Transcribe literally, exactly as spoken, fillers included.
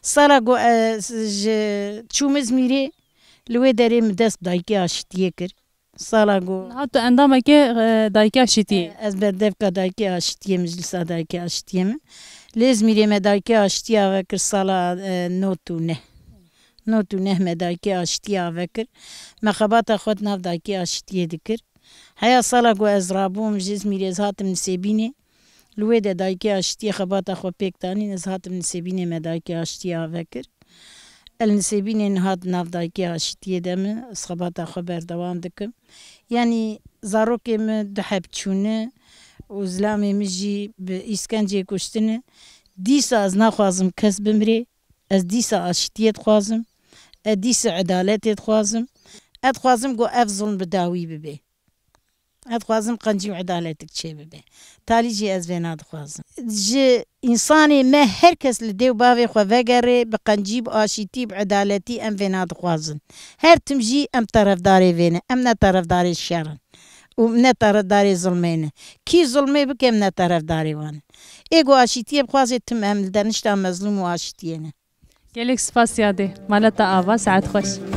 Sala ku ez ji çûm Îzmîrê, li wê derê min dest bi dayikê aşitiyê kir. Sala ku Niha tu endamekê, e, dayikê aşitiyê. Ez berdevka dayikê aşitiyê, meclisa dayikê aşitiyê min. Li Îzmîrê me dayikê aşitiyê ave kir sala, e, nod û neh. Nod û neh me dayikê aşitiyê ave kir. Me xebata xwe di nav dayikê aşitiyê dikir. Heya sala ku ez rabûm ji Îzmîrê, ez hatim Nisêbînê. Li wê de dayikê aşitiyê xebata xwe pêk danîn, ez hatim Nisêbînê, me dayikê aşitiyê ave kir. El Nisêbînê niha di nav dayikê aşitiyê de min, ez xebata xwe berdewam dikim. Yanî zarokê min du heb çûne û zilamê min jî bi îskencê kuştine. Dîsa ez naxwazim kes bimrê. Ez dîsa aşitiyê dixwazim. Ez dîsa edaletê dixwazim. Ez dixwazim ku ev zulm bi dawî bibe. Ez dixwazim qencî û edaletik çêbibe. Talî jî ez vêna dixwazim. Ji însanê me her kes li dê û bavê xwe vegerê, bi qencî, bi aşîtî, bi edaletî em vêna dixwazin. Her tim jî em terefdarê vê ne. Em ne terefdarê şer in. Û ne terefdarê zulmê ne. Kî zulmê bike em ne terefdarê wan in. Ê ku aşîtiyê bixwaze tim em li denişta mezlûm û aşitiyê ne. Gelek spas yadê. Mala te ava, saet xweş.